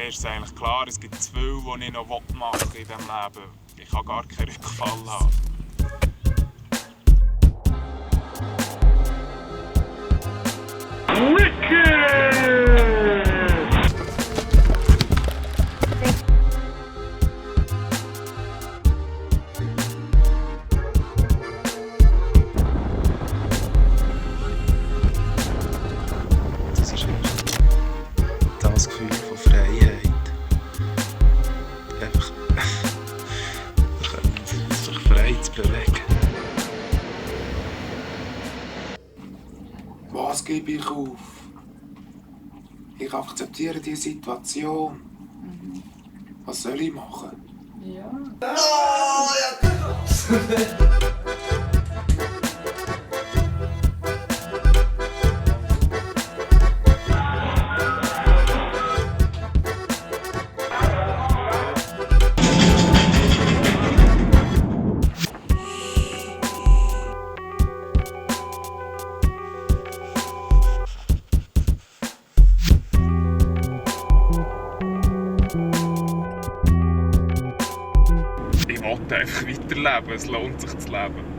mir ist es eigentlich klar, es gibt zu viel, was ich noch machen will in diesem Leben. Ich kann gar keinen Rückfall haben. Das ist das Gefühl von Freiheit. Einfach sich frei zu bewegen. Was gebe ich auf? Ich akzeptiere die Situation. Was soll ich machen? Ja. Ich will einfach weiterleben, es lohnt sich zu leben.